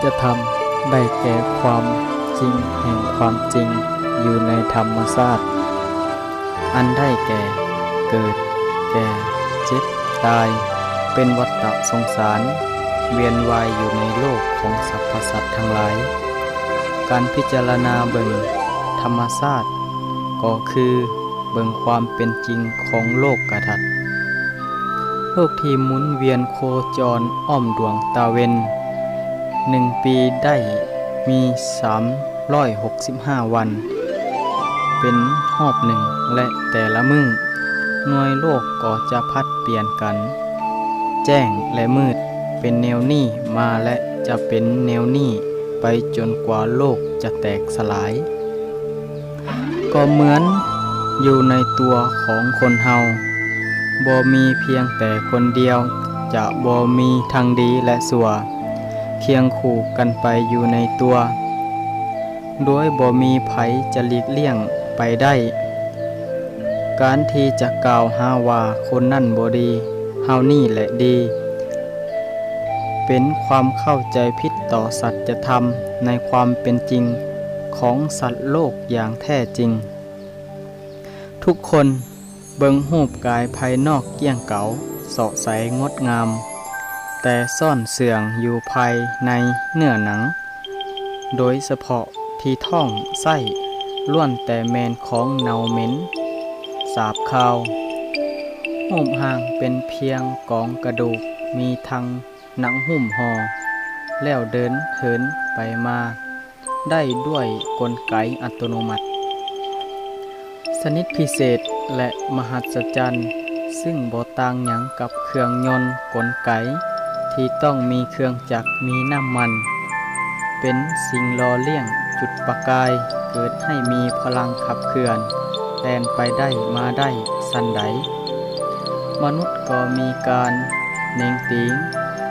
ຈະທຳໄດ້ແກ່ຄວາມຈິງແຫ່ງຄວາມຈິງຢູ່ໃນທຳມະຊາດ ອັນໄດ້ແກ່ເກີດ, ແກ່, ເຈັບ, ຕາຍ, ເປັນວັດຕະສົງສານ ວຽນວ່າຍຢູ່ໃນໂລກຂອງສັບພະສັດທັງຫຼາຍ. ການພິຈາລະນາເບິ່ງທຳມະຊາດ ກໍຄືເບິ່ງຄວາມເປັນຈິງຂອງໂລກກະທັດ. ໂລກທີ່ໝູນວຽນໂຄຈອນອ້ອມດວງຕາເວັນ ໜຶ່ງປີໄດ້ມີສາມຮ້ອຍຫົກສິບຫ້າວັນເປັນຮອບໜຶ່ງ ແລະ ແຕ່ລະມື້ ໜ່ວຍໂລກກໍຈະຜັດປ່ຽນກັນ ແຈ້ງ ແລະ ມືດ ເປັນແນວນີ້ມາ ແລະ ຈະເປັນແນວນີ້ໄປຈົນກວ່າໂລກຈະແຕກສະຫຼາຍ. ກໍເໝືອນຢູ່ໃນຕົວຂອງຄົນເຮົາ ບໍ່ມີພຽງແຕ່ຄົນດຽວ ຈະບໍ່ມີທັງດີ ແລະ ຊົ່ວ ຄຽງຄູ່ກັນໄປຢູ່ໃນຕົວ ໂດຍບໍ່ມີໃຜຈະຫຼີກລ່ຽງໄປໄດ້. ການທີ່ຈະກ່າວຫາວ່າຄົນນັ້ນບໍ່ດີ, ເຮົານີ້ແຫຼະດີ ເປັນຄວາມເຂົ້າໃຈຜິດຕໍ່ສັດຈະທຳໃນຄວາມເປັນຈິງຂອງສັດໂລກຢ່າງແທ້ຈິງ. ທຸກຄົນເບິ່ງຮູບກາຍພາຍນອກກ້ຽງເກົາ ເຊາະໃສງົດງາມ, ແຕ່ສ້ອນເຊື່ອງຢູ່ພາຍໃນເນື້ອໜັງ, ໂດຍສະເພາະທີ່ທ້ອງໄສ້ ລ້ວນແຕ່ແມ່ນຂອງເນົ່າເໝັນສາບຄາວ. ຮູບຮ່າງເປັນພຽງກອງກະດູກ, ມີທັງໜັງຫຸ້ມຫໍ່ ແລ້ວເດີນເຫີນໄປມາ ໄດ້ດ້ວຍກົນໄກອັດຕະໂນມັດ. ຊະນິດພິເສດ ແລະ ມະຫັດສະຈັນ ຊຶ່ງບໍ່ຕ່າງຫຍັງກັບເຄື່ອງຍົນກົນໄກທີ່ຕ້ອງມີເຄື່ອງຈັກມີນ້ຳມັນ ເປັນສິ່ງຫຼໍ່ລ້ຽງຈຸດປະກາຍ ເກີດໃຫ້ມີພະລັງຂັບເຄື່ອນ ແລ່ນໄປໄດ້ມາໄດ້ຊັ້ນໃດ. ມະນຸດກໍມີການເໜັງຕີງ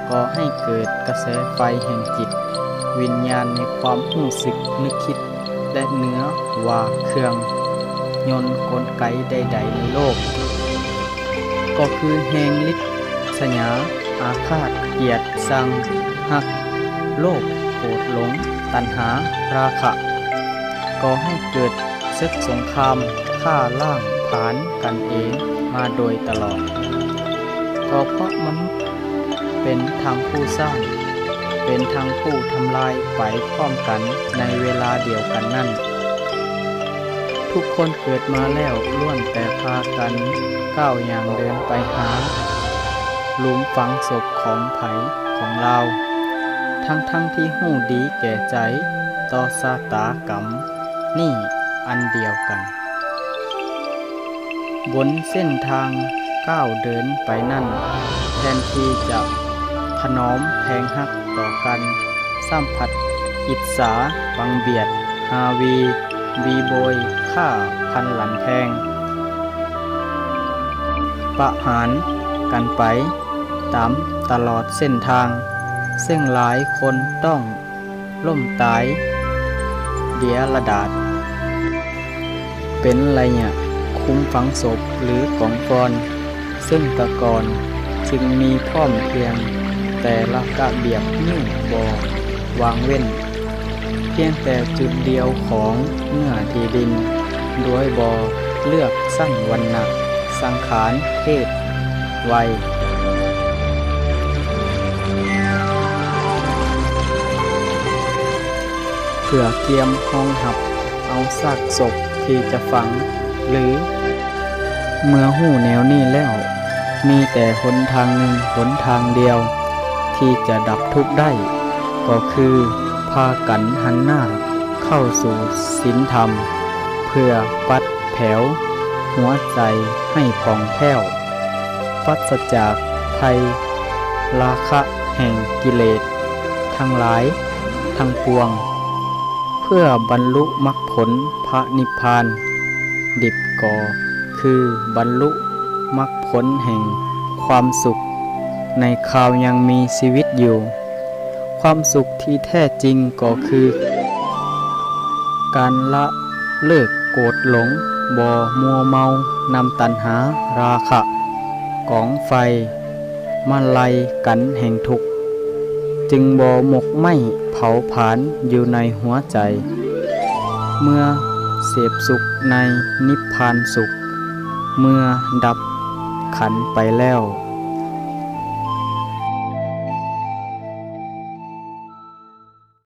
ກໍ່ໃຫ້ເກີດກະແສໄຟແຫ່ງຈິດວິນຍານໃນຄວາມຮູ້ສຶກນຶກຄິດ ແລະ ເໜືອວ່າເຄື່ອງຍົນກົນໄກໃດໆໃນໂລກ ກໍຄືແຮງລິດສະຫຍາ ອາຄາດ ກຽດຊັງ ຮັກ ໂລບ ໂກດ ຫຼົງ ຕັນຫາ ລາຄະ ກໍ່ໃຫ້ເກີດ ເສິກສົງຄາມຂ້າລ້າງຜານກັນເອງມາໂດຍຕະຫຼອດ ກໍເພາະມະນຸດເປັນທັງຜູ້ສ້າງ ເປັນທັງຜູ້ທຳລາຍໄປພ້ອມກັນໃນເວລາດຽວກັນນັ້ນ. ທຸກຄົນເກີດມາແລ້ວລ້ວນແຕ່ພາກັນກ້າວຍ່າງເດີນໄປຫາ ຫຼຸມຝັງສົບຂອງໃຜຂອງລາວ ທັງໆທີ່ຮູ້ດີແກ່ໃຈຕໍ່ຊາຕາກຳນີ້ອັນດຽວກັນ. ບົນເສັ້ນທາງກ້າວເດີນໄປນັ້ນ ແທນທີ່ຈະຖະໜອມແພງຮັກຕໍ່ກັນ ຊ້ຳພັດອິດສາ ບັງບຽດ ຫາວີ ບີໂບຍ ຂ້າ ພັນລັນແທງ ປະຫານກັນໄປຕາມຕະຫຼອດເສັ້ນທາງ ເຊິ່ງຫຼາຍຄົນຕ້ອງລົ້ມຕາຍເດຍລະດາດ ເປັນໄລຍະຄຸມຝັງສົບ ຫຼື ກອງຟອນ ເຊິ່ງແຕ່ກ່ອນຈຶ່ງມີພ້ອມພຽງແຕ່ລະກະບຽບນິ້ວບໍ່ວາງເວັ້ນ ພຽງແຕ່ຈຸດດຽວຂອງເນື້ອທີ່ດິນ ໂດຍບໍ່ເລືອກຊັ້ນວັນນະ ສັງຂານ ເພດ ໄວ ເພື່ອກຽມຮອງຮັບເອົາຊາກສົບທີ່ຈະຝັງ ຫຼື ເມື່ອຮູ້ແນວນີ້ແລ້ວ ມີແຕ່ຫົນທາງໜຶ່ງຫົນທາງດຽວທີ່ຈະດັບທຸກໄດ້ ກໍຄືພາກັນຫັນໜ້າເຂົ້າສູ່ສິນທຳ ເພື່ອປັດແຜວຫົວໃຈໃຫ້ຜ່ອງແຜ້ວ ປັດສະຈາກໄພລາຄະແຫ່ງກິເລດທັງຫຼາຍທັງປວງ ເພື່ອບັນລຸມັກຜົນພະນິບພານ ດິບກໍຄືບັນລຸມັກຜົນແຫ່ງຄວາມສຸກໃນຄາວຍັງມີຊີວິດຢູ່. ຄວາມສຸກທີ່ແທ້ຈິງກໍຄືການລະເລີກໂກດຫຼົງ, ບໍ່ມົວເມົານຳຕັນຫາ, ລາຄະ, ກອງໄຟມາໄລ່ກັນແຫ່ງທຸກ, ຈຶ່ງບໍ່ໝົກໄໝ້ເຜົາຜານຢູ່ໃນຫົວໃຈ ເມື່ອເສບສຸກໃນນິບພານສຸກ ເມື່ອດັບຂັນໄປແລ້ວ